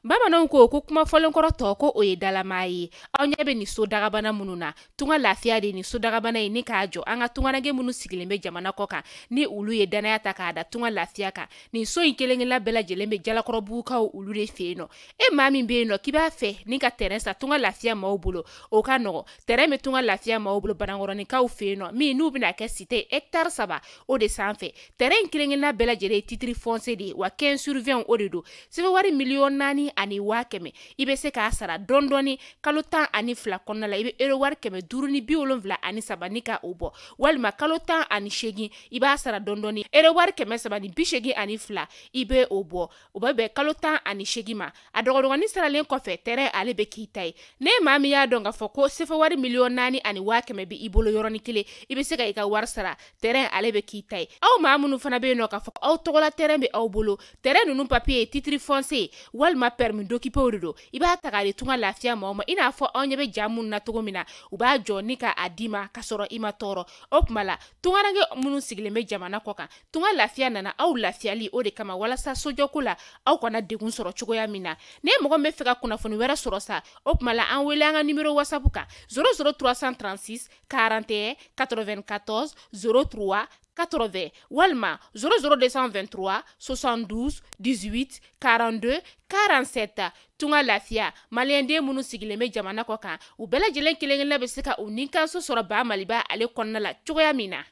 Bamananw ko ko kuma fɔlenkɔrɔ tɔ ko o ye dalamaa ye. Aw ɲɛ bɛ nin so dagabana minnu na, Tunga Lafiya de nin so dagabana ye ni k'a jɔ an ka tungaranke minnu sigilen bɛ jamana kɔ kan, ni olu ye danaya ta k'a da Tunga Lafiya kan. Nin so in kelen-kelenna bɛɛ lajɛlen bɛ Jalakɔrɔbugukaw olu de fɛ yen nɔ. E maa min bɛ yen nɔ k'i b'a fɛ ni ka terrain san Tunga Lafiya maaw bolo, o ka nɔgɔ. Terrain bɛ Tunga Lafiya maaw bolo Banankɔrɔninkaw fɛ yen nɔ, min n'u bɛna kɛ cité hectare 3 o de sanfɛ. Terrain in kelen-kelenna bɛɛ lajɛlen ye titre foncier de ye, wa 15 sur 20 o de don. Sɛbɛn wari 4,100,000, i bɛ se k'a sara dɔɔni dɔɔni kalo 12 kɔnɔna la. I bɛ euro wari 573 ni ka o bɔ, walima kalo 18 i b'a sara dɔɔni dɔɔni euro wari 382 i bɛ o bɔ. O bɛ bɛn kalo 18 ma. A dɔgɔdɔgɔnin saralen kɔfɛ, terrain ale bɛ k'i ta ye. Ne maa min y'a dɔn k'a fɔ ko sefa wari 4,100,000 bɛ i bolo yɔrɔnin kelen, i bɛ se ka i ka wari sara, terrain ale bɛ k'i ta ye. Aw maa minnu fana bɛ yen nɔ k'a fɔ aw tɔgɔla terrain bɛ aw bolo, terrain ninnu papier ye titre foncier walima permis d'occuper de don, i b'a ta k'a di Tunga Lafiya maaw ma. I n'a fɔ aw ɲɛ bɛ ja minnu na cogo min na, u b'a jɔ ni k'a d'i ma k'a sɔrɔ i ma tɔɔrɔ. O tuma la, tungaranke minnu sigilen bɛ jamana kɔ kan, Tunga Lafiya nana aw lafiyali o de kama, walasa sojɔko la aw kana degun sɔrɔ cogoya min na. Ne mɔgɔ min bɛ fɛ ka kunnafoni wɛrɛ sɔrɔ sa, o tuma la an wele an ka numéro WhatsApp kan 00 336 41 94 03 80 walima 00 223 72 18 42 47. Tunga Lafiya, maliyɛnden minnu sigilen bɛ jamana kɔ kan, u bɛɛ lajɛlen kelen-kelenna bɛ se ka u nikanso sɔrɔ ba Maliba ale kɔnɔna la cogoya min na.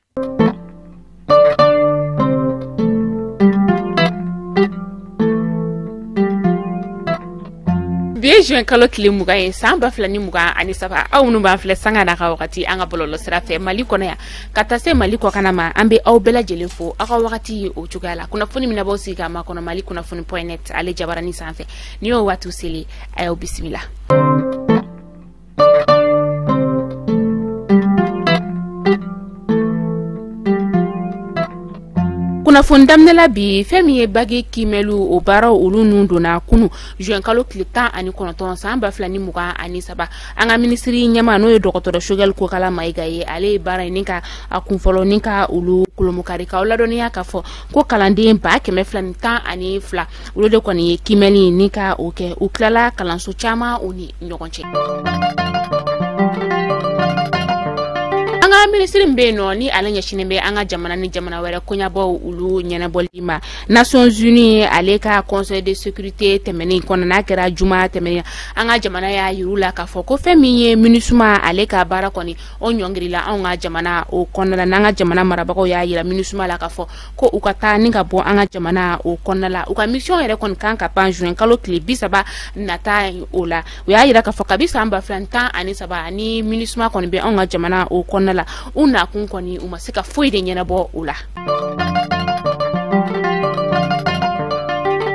Bi ye juin kalo tile 20 ye san 2023. Aw minnu b'an filɛ sanga n'a ka wagati an ka bɔlɔlɔ sira fɛ Mali kɔnɔ yan ka taa se Mali kɔkana ma, an bɛ aw bɛɛ lajɛlen fo aw ka wagati ye o cogoya la. Kunnafoni min b'aw sigi k'a makɔnɔ Mali kunnafoni point net ale jabarani sanfɛ, ni y'o waatiw seli, a y'aw bisimila. Kunnafoni daminɛla bi, fɛn min ye bagi kiimɛliw o baaraw olu nun donna kunu juin kalo tile 19 san 2023. An ka minisiri ɲɛmaa n'o ye dɔgɔtɔrɔ Choguel Kokala Mayiga ye, ale ye baara in ni ka a kunfɔlɔ ni ka olu kolomukari k'aw ladɔnniya k'a fɔ ko kalanden 212 olu de kɔni ye kiimɛli ni ka o kɛ. U tilala kalanso caman u ni ɲɔgɔn cɛ. An ka minisiri min bɛ yen nɔ ni ale ɲɛsinnen bɛ an ka jamana ni jamana wɛrɛ koɲabaw olu ɲɛnabɔli ma, Nations Unies ale ka Conseil de sécurité tɛmɛnen kɔnɔ, n'a kɛra juma tɛmɛnen, an ka jamana y'a yir'u la k'a fɔ ko fɛn min ye MINUSMA ale ka baara kɔni o ɲɔngirila anw ka jamana o kɔnɔna la. N'an ka jamana marabagaw y'a yira MINUSMA la k'a fɔ ko u ka taa ni ka bɔ an ka jamana o kɔnɔna la. U ka mission yɛrɛ kɔni kan ka ban juin kalo tile 30 nata o la. U y'a yira k'a fɔ kabi san 2013 ni MINUSMA kɔni bɛ anw ka jamana o kɔnɔna la, u nakun kɔni u ma se ka foyi de ɲɛnabɔ o la.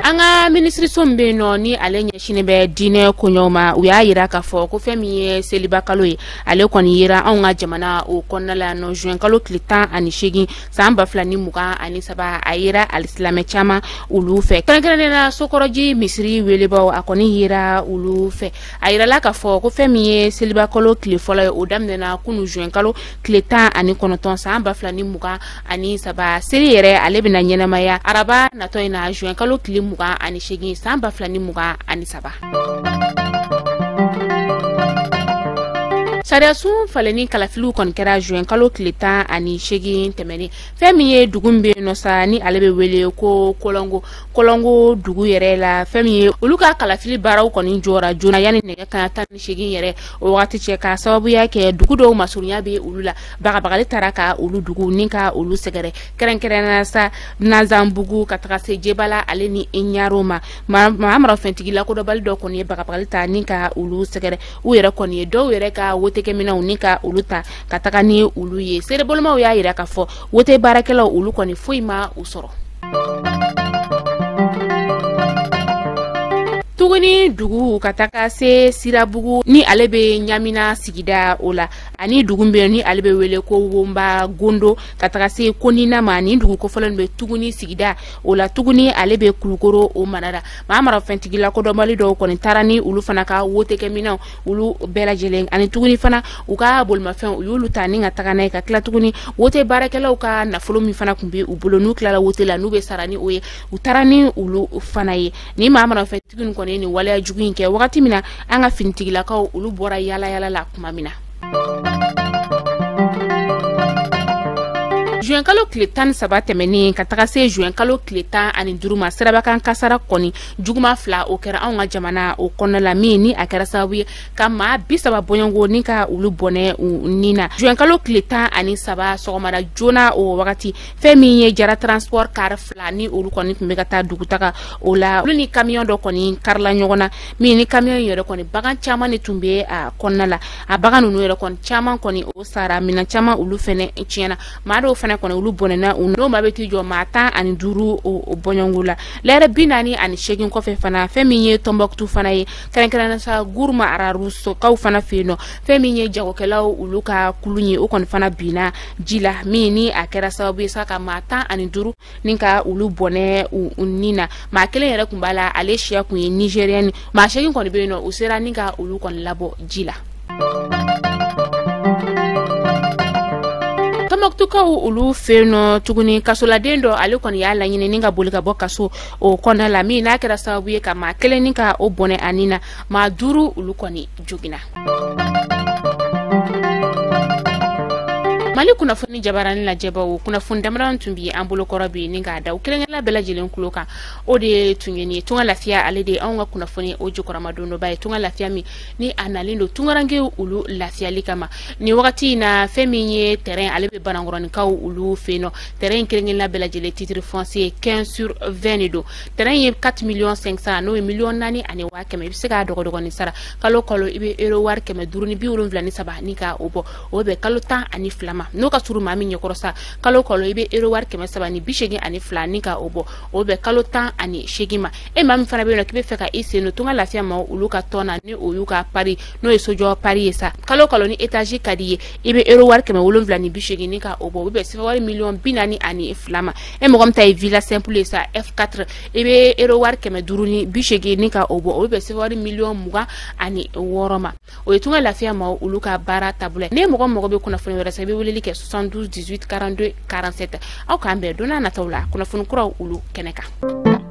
An ka minisiriso min bɛ yen nɔ ni ale ɲɛsinnen bɛ diinɛ koɲɛw ma, u y'a yira k'a fɔ ko fɛn min ye seliba kalo ye, ale kɔni yera anw ka jamana o kɔnɔna la nɔ juin kalo tile 18 san 2023. A yera alisilamɛ caman olu fɛ, kɛrɛnkɛrɛnnenya la Sokɔrɔji misiri welebaw a kɔni yera olu fɛ. A yirala k'a fɔ ko fɛn min ye seliba kalo tile fɔlɔ ye, o daminɛna kunu juin kalo tile 19 san 2023. Seli yɛrɛ ale bɛna ɲɛnamaya araba natɔ in na juin kalo tile 28 san 2023. Sariyasun falenni kalafiliw kɔni kɛra juin kalo tile 18 tɛmɛnen. Fɛn min ye dugu min bɛ yen nɔ sa ni ale bɛ wele ko Kolongo, Kolongo dugu yɛrɛ la, fɛn min ye olu ka kalafili baaraw kɔni jɔra joona yanni nɛgɛ kanɲɛ 18 yɛrɛ o wagati cɛ, k'a sababuya kɛ dugu dɔw masurunya bɛ olu la, bagabagali taara ka olu dugu ni ka olu sɛgɛrɛ, kɛrɛnkɛrɛnnenya sa Nazanbugu ka taga se Jebala ale ni Ɲaro ma. Maa marafɛntigi lakodɔnbali dɔ kɔni ye bagabagali ta ni ka olu sɛgɛrɛ. U yɛrɛ kɔni ye dɔw yɛrɛ ka wotekɛminɛnw ni ka olu ta ka taga ni olu ye. Seerebolomaw y'a yira k'a fɔ wote baarakɛlaw olu kɔni foyi ma u sɔrɔ. Tuguni dugu ka taga se Sirabugu ni ale bɛ Ɲamina sigida o la, Ani dugu bɛ ni ale bɛ wele ko Wonba Gondo ka taga se Konina ma. Ni dugu kofɔlen bɛ tuguni sigida o la tuguni, ale bɛ Kulukoro o mara la. Maa marafɛntigi lakodɔnbali dɔw kɔni taara ni olu fana ka wotekɛminɛw olu bɛɛ lajɛlen, ani tuguni fana u ka bolimafɛn, u y'olu ta ni ka taga n'a ye. Ka tila tuguni, wote baarakɛlaw ka nafolo min fana tun bɛ u bolo, n'u tilala wote la n'u bɛ sara ni o ye, u taara ni olu fana ye. Ni maa marafɛntigi nin kɔni ye nin waleya jugu in kɛ wagati min na, an ka finitigilakaw olu bɔra yala yala la tuma min na. Juin kalo tile 13 tɛmɛnen ka taga se juin kalo tile 15 ma, sirabakan kasara kɔni juguma fila o kɛra anw ka jamana o kɔnɔna la, min ni a kɛra sababu ye ka maa 30 bɔɲɔgɔnko ni ka olu bɔnɛ u ni na. Juin kalo tile 13 sɔgɔmada joona, o wagati fɛn min ye Jara Transport car fila ni olu kɔni tun bɛ ka taa dugutaga o la, olu ni camion dɔ kɔni karila ɲɔgɔn na, min ni camion in yɛrɛ kɔni bagan caman de tun bɛ a kɔnɔna la. A bagan ninnu yɛrɛ kɔni caman kɔni o sara, minɛn caman olu fɛnɛ tiɲɛna, maa dɔw fɛnɛ kɔni olu bɔnɛna u n'o maa bɛ t'i jɔ maa 15 o bɔɲɔgɔnko la. Lɛrɛ 48 kɔfɛ fana, fɛn min ye Tɔnbɔkutu fana ye, kɛrɛnkɛrɛnnenya sa Guruma Ararusokaw fana fɛ yen nɔ, fɛn min ye jagokɛlaw olu ka kulu ye, o kɔni fana binna ji la, min ni a kɛra sababu ye sa ka maa 15 ni ka olu bɔnɛ u ni na. Maa kelen yɛrɛ tun b'a la, ale siya kun ye Nigérien. Maa 8 kɔni bɛ yen nɔ, u sera ni ka olu kɔni labɔ ji la. Tɔnbɔkutukaw olu fɛ yen nɔ tuguni, kasoladen dɔ ale kɔni y'a laɲini ni ka boli ka bɔ kaso o kɔnɔna la, min n'a kɛra sababu ye ka maa kelen ni ka o bɔnɛ a ni na, maa 5 olu kɔni joginna. Mali kunnafoni jabarani lajɛbaw, kunnafoni damadɔ tun bi an bolokɔrɔ bi ni k'a da u kelenkelen bɛɛ lajɛlen kulo kan, o de tun ye nin ye. Tunga Lafiya ale de ye anw ka kunnafoni o jukɔrɔmadondɔba ye. Tunga Lafiya min ni a nalen don tungarankew olu lafiyali kama nin wagati in na, fɛn min ye terrain, ale bɛ Banankɔrɔnikaw olu fɛ yen nɔ. Terrain in kelen-kelenna bɛɛ lajɛlen titre foncier 15 sur 20 de don. Terrain ye 4 millions 500, n'o ye 4,1 million. I bɛ se k'a dɔgɔdɔgɔnin sara kalo kalo, i bɛ euro wari 573 ni ka o bɔ, o bɛ kalo 12 ma. N'o ka surun maa min ɲɛkɔrɔ sa, kalo kalo i bɛ euro wari 382 ni ka o bɔ, o bɛ kalo 18 ma. E maa min fana bɛ yen nɔ k'i bɛ fɛ ka i sen don Tunga Lafiya ma olu ka tɔn na, ni o y'u ka pari, n'o ye sojɔ pari ye sa, kalo kalo ni étage ka di ye, i bɛ euro wari 780 ni ka o bɔ, o bɛ bɛn sefa wari 42 miliyɔn ma. E mɔgɔ min ta ye villa simple ye sa, F4, i bɛ euro wari 580 ni ka o bɔ, o bɛ bɛn sefa wari 26 miliyɔn ma. O ye Tunga Lafiya ma olu ka baara taabolo ye. Ni mɔgɔ mɔgɔ bɛ kunnafoni wɛrɛ sa, i bɛ weleli kɛ 72 18 42 47. Aw k'an bɛn don n'a nataw la kunnafoni kuraw olu kɛnɛ kan.